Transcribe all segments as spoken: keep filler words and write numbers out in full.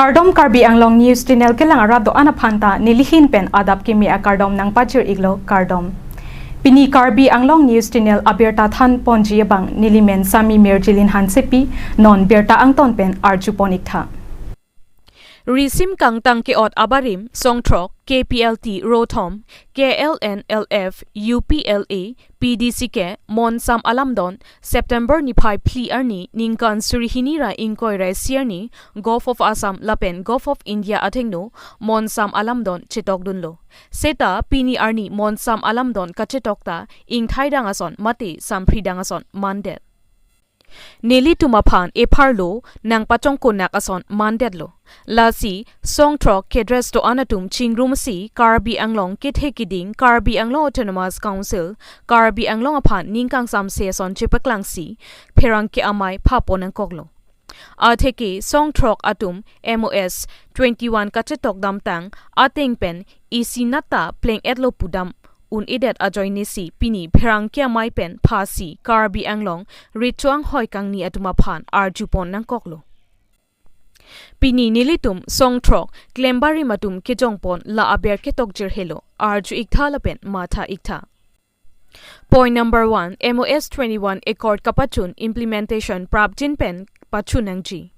Kardom, Karbi Anglong News Channel kelang arat do-an aphan ta nelihin pen adap kimi akardom nangpajir-iklo, kardom. Pini Karbi Anglong News Channel abirta thanponji abang nelimen Sami Mirjilin Hansepi, non birta angton pen arjupon-iktha. Risim kangtang ke-ot abarim songthrok K P L T rothom, K L N L F, U P L A, P D C ke Monsam Alamdon, September niphai phli arni ningkan suri hini ra ingkoi ra isi arni Govt of Assam lapen Govt of India athengno Monsam Alamdon chetokdunlo. Seta pini arni Monsam Alamdon kachetok ta ingthaidang ason mate samphridang ason mandet. Nelitum aphan epharlo nangpachongkonak ason mandetlo. Lasi songthrok kedres do-an atum chingrumsi Karbi Anglong kethe kiding Karbi Anglong Autonomous Council, Karbi Anglong aphan ning kangsamse ason chepaklangsi pherangke amei phapon nangkoklo. Atheke songthrok atum M O S twenty-one kachetok damtang ateng pen isi nat ta pleng-etlo pudam un-edet ajoinesi pini pherangke amei pen phasi Karbi Anglong recho anghoi kangni atum aphan arjupon nangkoklo. Pini nelitum songthrok klembarim atum kejongpon la aber ketokjir helo, arju-iktha lapen matha-iktha. Point number one, M O S twenty-one Accord kapachun implementation prapjin pen pachun nangji.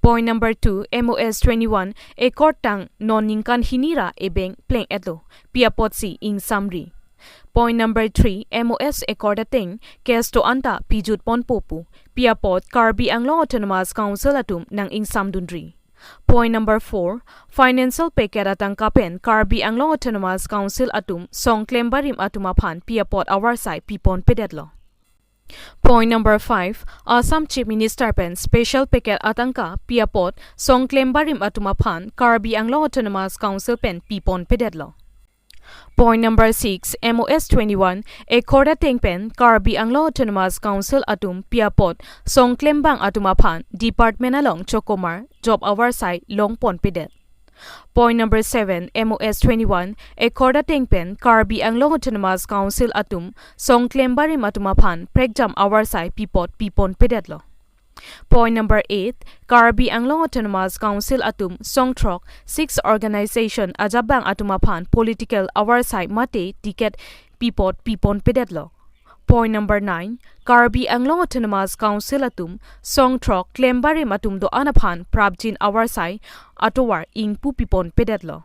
Point number two, M O S twenty-one Accord tang non ningkan hini ra ebeng pleng-etlo, pi apotsi ingsamri. Point number three, M O S Accord ateng case do-an ta pijutponpo pu, pi apot Karbi Anglong Autonomous Council atum nang-ingsamdunri. Point number four, financial package atangka pen Karbi Anglong Autonomous Council atum song klembarim atum aphan pi apot avarsai piponpedetlo. Point number five, Assam Chief Minister pen special package atangka pi apot song klembarim atum aphan Karbi Anglong Autonomous Council pen piponpedetlo. Point number six, M O S twenty-one Accord ateng pen Karbi Anglong Autonomous Council atum pi apot song klembang atum aphan department along chokomar job avarsai longponpedet. Point number seven, M O S twenty-one Accord ateng pen Karbi Anglong Autonomous Council atum song klembarim atum aphan prekjam avarsai pipot piponpedetlo. Point number eight, Karbi Anglong Autonomous Council atum songthrok six organization ajabang atum aphan political avarsai mate ticket pipot piponpedetlo. Point number nine, Karbi Anglong Autonomous Council atum songthrok klembarim atum do-an aphan prapjin avarsai atovar ingpu piponpedetlo.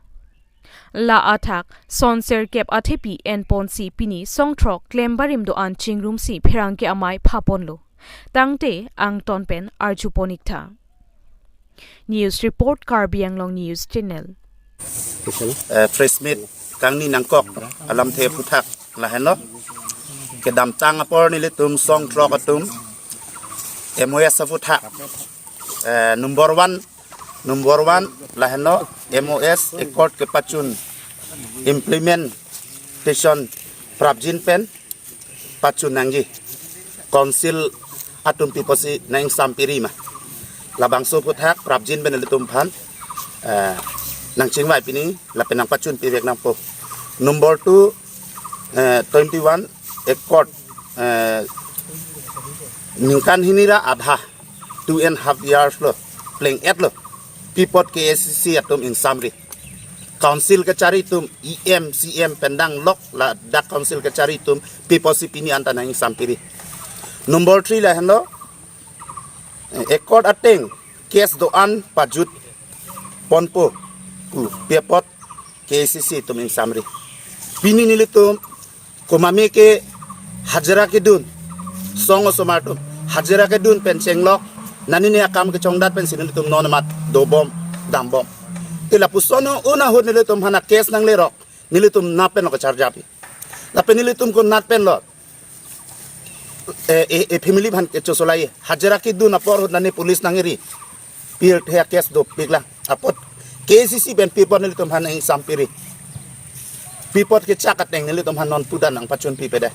La athak son sirkep athepi enponsi pini songthrok klembarim do-an chingrumsi pherangke amei phaponlo. Tangte angton pen arjupon-iktha. News report, Karbi Anglong News Channel. Eh, press meet kangni nangkok alamthe aphuthak lahenlo. Kedamtang apor nelitum songthrok atum M O S aphuthak. Eh, number one, number one lahenlo, M O S Accord kepachun implementation prapjin pen pachun nangji. Council atum pi apotsi nang-ingsampiri ma. Labangso aphuthak prapjin pen ilitum aphan, eh, nangchingvai pini lapen nangpachun pivek nangpo. Number two, eh, twenty-one Accord, eh, ningkan hini ra adha, two and half years lo, pleng-etlo. Pi apot K A C C atum ingsamri. Council kachari atum E M, C M pen danglok ladak council kachari atum pi apotsi pini anta nang-ingsampiri. Number three lahenlo, eh, Accord ateng case do-an pajutponpo pu pi apot K A C C atum ingsamri. Pini nelitum komatme ke hajira kedun, song osomar atum hajira kedun pen chenglok, nani ne akam kechongdat pensi nelitum non amat dobom dambom. Te lapuson un ahut nelitum aphan case nanglerok, nelitum nat pen lo kacharjapi. Lapen nelitum ko nat pen lo, eh, eh, eh, family aphan kechosolai, hajira kedun apor ahut nani police nangiri. Pirthe case dopik lang. Apot K A C C pen pi apot nelitum aphan ingsampiri. Pi apot kechak ateng nelitum aphan non puta nangpachun pipedet.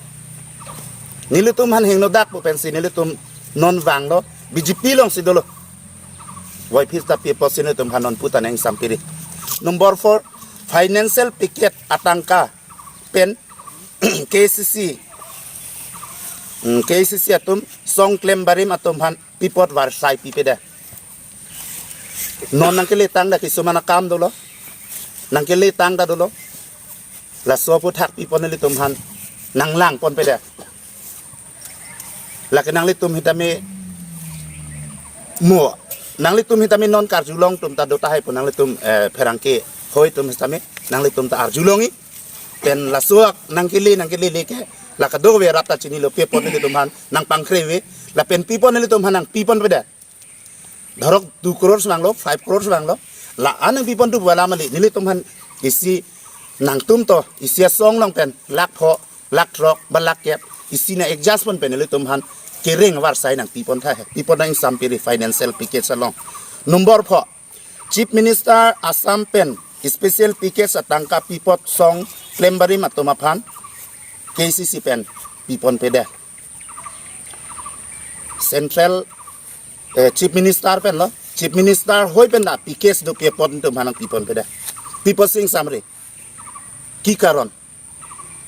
Nelitum aphan hingno dak pu pensi nelitum non vanglo, B J P alongsi dolo. Voiphit ta pi apotsi nelitum aphan non puta nang-ingsampiri. Number four, financial package atangka pen K A C C, hmm, K A C C atum song klembarim atum aphan pi apot varsai pipedet. Non nangkele tang ta kisumana kam dolo. Nangkele tang ta dolo. Laso aphuthak pipon nelitum aphan nanglangponpedet. Lake nanglitum sitame mo, nanglitum sitame non karjulong atum ta do tahai pu nanglitum, eh, pherangke hoi atum sitame nanglitum ta arjulongji. Pen laso ak nangkele nangkelele ke la kadokave arat ta chinilo, pipon nelitum aphan nangpangkreave. Lapen pipon nelitum aphan nangpiponpedet. Dhorok two crores vanglo, five crores vanglo. La-an nangpipontup pu alam kali, nelitum aphan isi nangtum to, isi asong along pen, lakh pho, lakh throk, ba lakh kep, isi nang-adjust pon pen nelitum aphan kereng avarsai nangpipon tha he, pipon nang-ingsampiri financial package along. Number pho, Chief Minister Assam pen special package atangka pi apot song klembarim atum aphan K C C pen piponpedet. Central, eh, Chief Minister pen lo, Chief Minister hoi pen ta package do pi apot nelitum aphan nangpiponpedet. Pipon nang-ingsamri. Ki karon?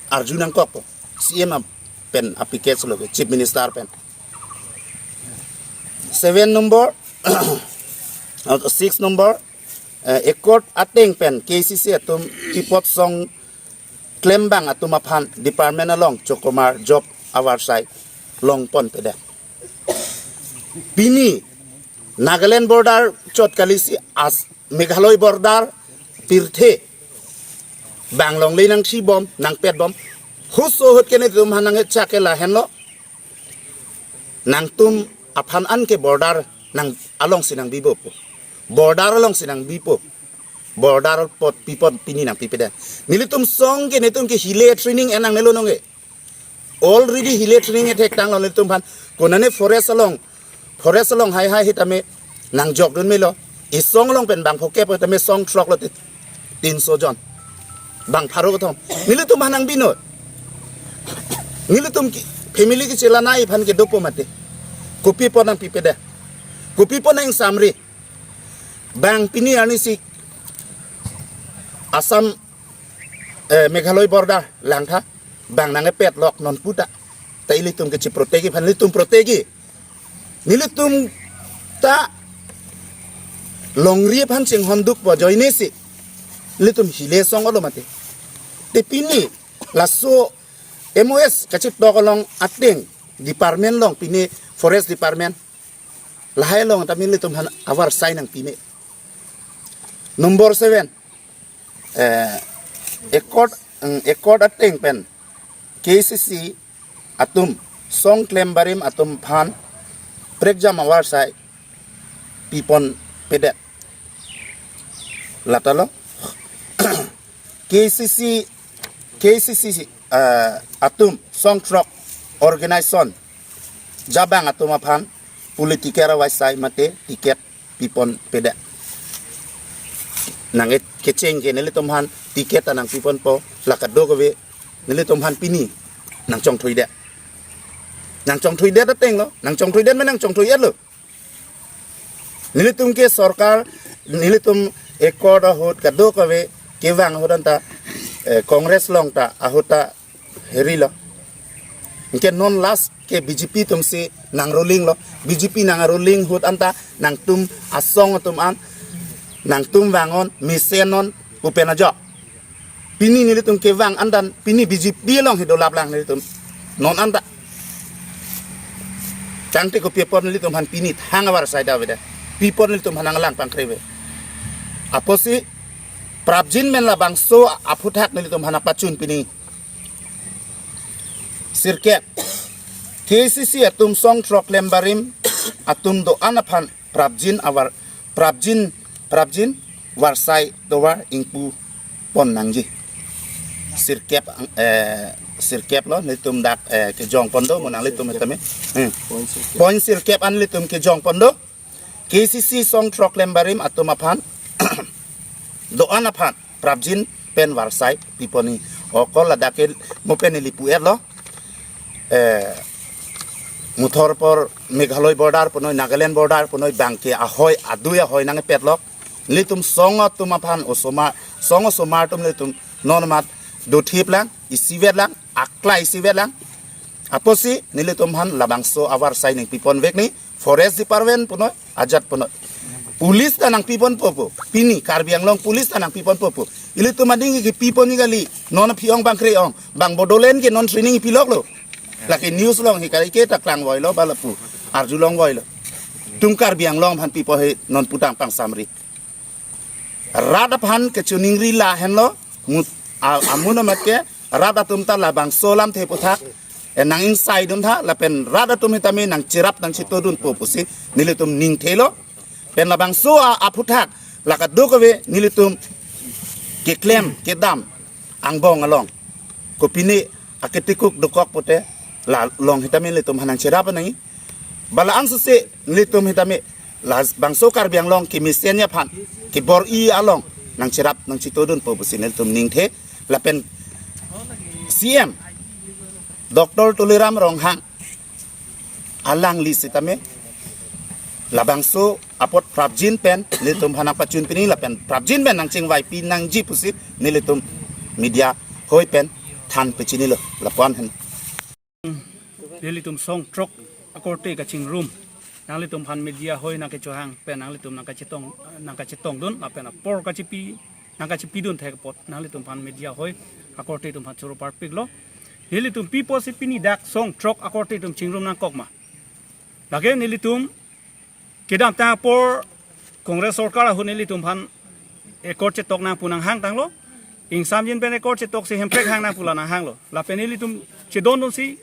Arju nangkokpo. C M pen a-package lo ke, Chief Minister pen. Seven number, six number, eh, accord ateng pen K C C atum pi apot song klembang atum aphan department along chokomar job avarsai longponpedet. Pini Nagaland border chot kalisi as Meghalaya border pirthe bang longle nangthibom, nangpetbom. Huso ahut ke nelitum aphan nang-echak ke lahenlo. Nangtum aphan an ke border nang alongsi nangbipo. Border alongsi nangbipo. Border apot pipon pini nangpipedet. Nelitum song ke nelitum ke hile training en nangnelo nonke. Already hile training ethek tanglo nelitum aphan. Konane forest along, forest along haihai sitame nangjokdun melo. Isong along pen bang phokep sitame song throk lo ti, tinso jon. Bang pharo kethom. Nelitum aphan nangbinon. Nelitum ke family kechelanai aphan kedopo mati. Kopi apot nangpipedet? Kopi apot nang-ingsamri? Bang pini arnisi Assam, eh, Meghalaya border langtha, bang nang-epetlok non puta. Ta ilitum kecheprotegi aphan, ilitum protegi. Nelitum ta longri aphan chinghondukpo ajoinesi ilitum hile song olo mati. Te pini laso M O S kachitok along ateng department along, pini forest department, lahai along tame ilitum aphan avarsai nangpime. Number seven, eh, accord, mm, accord ateng pen K C C atum song klembarim atum aphan prekjam avarsai piponpedet. Lata lo. K C C, K C C, eh, atum song throk organization jabang atum aphan political avarsai mate ticket piponpedet. Nang-e kecheng ke nelitum aphan ticket ta nangpiponpo, la kadokave nelitum aphan pini nangchongthuidet. Nangchongthuidet ateng lo, nangchongthuidet ma nangchongthui-etlo. Nelitum ke sorkar, nelitum accord ahut kadokave kevang ahut anta, eh, Congress along ta ahut ta herilo. Anke non last ke B J P atumsi nang-ruling lo. B J P nang-ruling ahut anta nangtum asong atum an, nangtum vang-on, mesen-on pu pen ajok. Pini nelitum kevang andan, pini B J P along si dolaplang nelitum non anta. Tangte kopi apot nelitum aphan pini thang avarsai davedet? Pi apot nelitum aphan nanglang pangkreve? Apotsi prapjin pen labangso aphuthak nelitum aphan nangpachun pini. Sirkep, K C C atum song throk klembarim atum do-an aphan prapjin avar, prapjin, prapjin varsai tovar ingpu pon nangji. Sirkep, eh, sirkep lo nelitum dak, eh, kejongpon do mo nanglitum tame. Hmm. Point sirkep an nelitum kejongpon do. K C C song throk klembarim atum aphan do-an aphan prapjin pen varsai piponji. Okol ladak ke mo pen neli pu-etlo. Eh, muthor apor Meghalaya border punoi, Nagaland border punoi, bangke ahoi, adui ahoi nangpetlok. Nelitum song atum aphan osomar, song osomar atum nelitum non mat dothiplang, isivetlang, aklai isivetlang. Apotsi nelitum aphan labangso avarsai nangpiponvekji, forest department punoi, ajat punoi. Police ta nangpiponpo pu. Pini Karbi Anglong police ta nangpiponpo pu. Ilitum ading kipipon ni kali. Non aphi-ong bang kre-ong. Bang Bodoland ke non training piloklo. Lake news along hi kali ke ta klangvoilo ba lapu. Arjulongvoilo. Tum Karbi Anglong aphan pipo he non putang pangsamri. Rat aphan kachiningri lahenlo. Mut, a-, amun amat ke rat atum ta labangso alamthe aputhak, eh, nang-ingsaidun tha, lapen rat atum hitame nangcherap nangchitodunpo pusi nelitum ningthelo. Pen labangso a-, aputhak la kadokave nelitum keklem kedam angbong along, kopine aketikuk dokok pute lalong hitame nelitum aphan nangcherap nangji. Ba la-an suse nelitum hitame labangso Karbi Anglong kemesen aphan kebor-i along nangcherap nangchitodunpo pusi nelitum ningthe. Lapen C M Doctor Tuliram Ronghang alangli sitame labangso apot prapjin pen nelitum aphan nangpachun pini lapen prapjin pen nangchingvai pinangji pusi nelitum media hoi pen than pechinilo. Lapu-an hen. Nelitum song throk akorte kachingrum nanglitum aphan media hoi nangkechohang pen nanglitum nangkachetong, nangkachetongdun lapen apor kachipi nangkachipidun thek apot nanglitum aphan media hoi akorte atum aphan choro parpiklo. Nelitum pipo si pini dak song throk akorte atum chingrum nangkok ma? Lake nelitum kedamtang apor Congress sorkar ahut nelitum aphan accord chetok nang pu nanghangtanglo. Ingsamjin pen accord chetok si Hemprek hang nang pu la nanghanglo. Lapen nelitum chedondun si,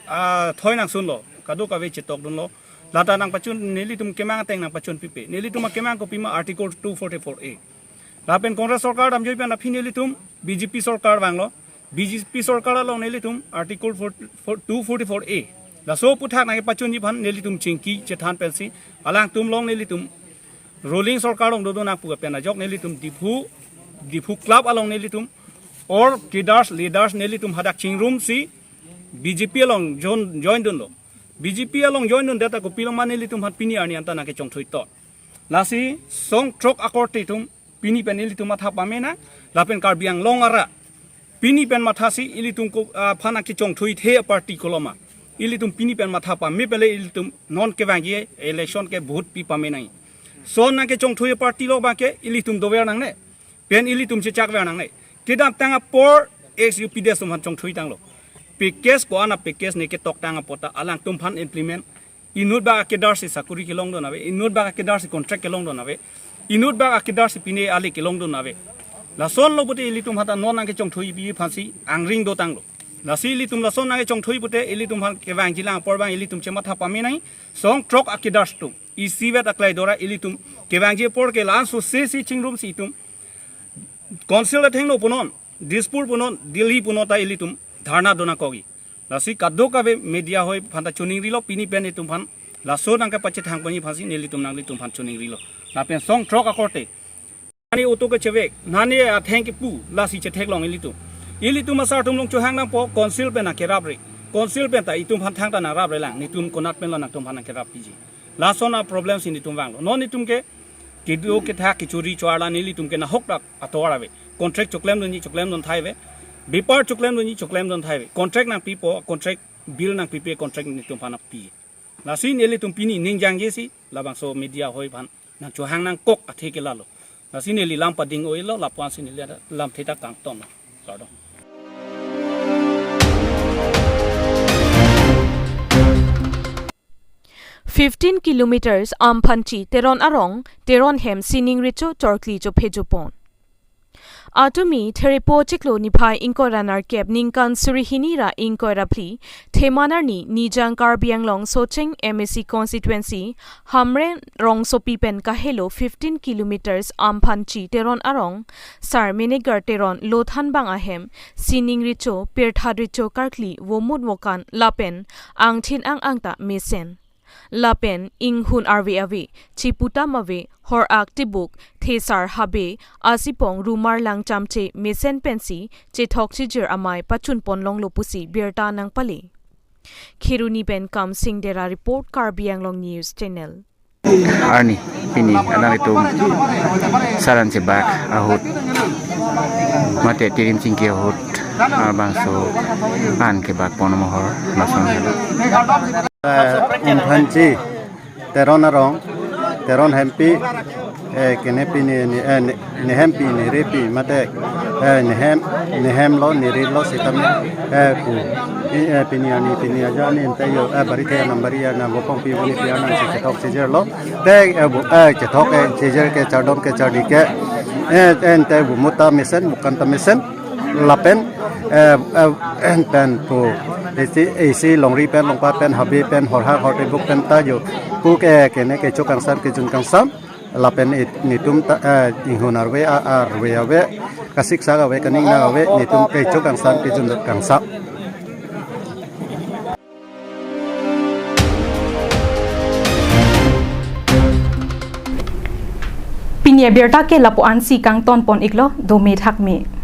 ah, thoi nangsunlo. Kadokave chetokdunlo. Lata nangpachun nelitum kemang ateng nangpachun pipe. Nelitum akemang kopima Article two forty-four A. Lapen Congress sorkar damjoi pen aphi nelitum B J P sorkar vanglo. B J P sorkar along nelitum Article four, four, two forty-four A. Laso aputhak nangkepachunji aphan nelitum chingki chethan pensi alangtum along nelitum ruling sorkar along dodun nang pu pen ajok nelitum Diphu, Diphu Club along nelitum or cadres, leaders nelitum hadak chingrum si B J P along join, joindunlo. B J P along joindundet ta kopiloma nelitum aphan pini arni anta nangkechongthui tot. Lasi song throk akorte atum pini pen ilitum matha pame nang, lapen Karbi Anglong arat pini pen mathasi ilitum ko, ah, aphan nangkechongthuithe party koloma. Ilitum pini pen matha pame pele ilitum non kevangji election ke vote pi pame nang. Lason nangkechongthui party lo abangke ilitum dover nangne. Pen ilitum chechakver nangne. Kedamtang apor ex U P D S atum aphan chongthuitanglo. Package ko-an a-package ne ketoktang apot ta alangtum aphan implement. Inut bak akedar si sakuri kelongdun ave, inut bak akedar si contract kelongdun ave, inut bak akedar si pine ali kelongdun ave. Lasonlo pute ilitum hadak non nangkechongthui pi aphansi angring dotanglo. Lasi ilitum lason nangkechongthui pute ilitum aphan kevangjilang apor abang ilitum chematha pame nang, song throk akedar atum. Isivet aklai dora ilitum kevangji apor ke la-an sose si chingrum si itum Council athengno punon, Dispur punon, Delhi punon ta ilitum dharna dun nangkokji. Lasi kadokave media hoi aphan ta choningrilo pini pen itum aphan laso nangkepachethang ponji aphansi nelitum nanglitum aphan choningrilo. Lapen song throk akorte. Nani auto kechevek, nani atheng kepu, lasi chetheklong ilitum. Ilitum asar atum along chohang nangpo, Council pen nangkerapre. Council pen ta itum aphan thangta nangrapre lang, netum konat penlo nangtum aphan nangkerap piji. Lason a-problem si netum vanglo. Non netum ke kedo kethak kechori choarla nelitum ke nahok dak ator ave. Contract choklemdunji choklemdun thai ave. Bepar choklemdunji choklemdun thai ave. Contract nangpipo, contract bill nangpipe, contract netum aphan nangpi. Lasi nelitum pini ningjangji si labangso media hoi aphan nangchohang nangkok athe ke lalo. Lasi neli lam pading-oilo, lapu-ansi neli ada lamthe ta kangtonlo. Kardom. Fifteen kilometers Amphanchi Teron arong, Teron hem sining recho torkli chophe jopon. Atumi Therepo chiklo niphai ingkoi ra nerkep ningkan suri hini ra ingkoi ra phli, Themanar ni Nijang Karbi Anglong Socheng M A C constituency, Hamren rongsopi pen kahelo fifteen kilometers Amphanchi Teron arong, Sar Menegar Teron lothan bang ahem, sining recho, pirthat recho karkli, vomut vokan, lapen angthin ang-ang ta mesen. Lapen inghun arve ave, chiputam ave, hor-ak tibuk, thesar habe, asipong rumar lang chamche mesen pensi, chethok chijir amei pachun ponlonglo pusi birta nangpale. Kheroni pen Kamsing Dera report, Karbi Anglong News Channel. Arni, pini, alanglitum saran chebak ahut. Mate tirim chingki ahut, labangso an kebak pon amohor, lason helo. Eh, Amphanchi, Teron arong, Teron Hempi, eh, kene pini ni, eh, ne, nehem pi, neri pi, mate, eh, nehem, nehem lo, neri lo, sitame, eh, pu, i, eh, pini ani, pini aja ni, ente yo, eh, bari the anam, bari anam, bopong pi, boni pi anam, si chethok chijir lo. Te, eh, bu, eh, chethok, eh, chijir ke, chardom ke, chardi ke, eh, ente bu muta mesen, bukan ta mesen. Lapen, eh, eh, pen pu, isi, isi longri pen, longpat pen, habe pen, horhak hortebuk pen ta yo. Pu ke, kene kecho kangsam, kejun kangsam. Lapen it, netum ta, eh, inghun arve, a, arve ave, kasiksak ave, kaningna ave, netum kecho kangsam, kejun dot kangsam. Pini abirta ke lapu-an si kangton pon iklo, dome thakme.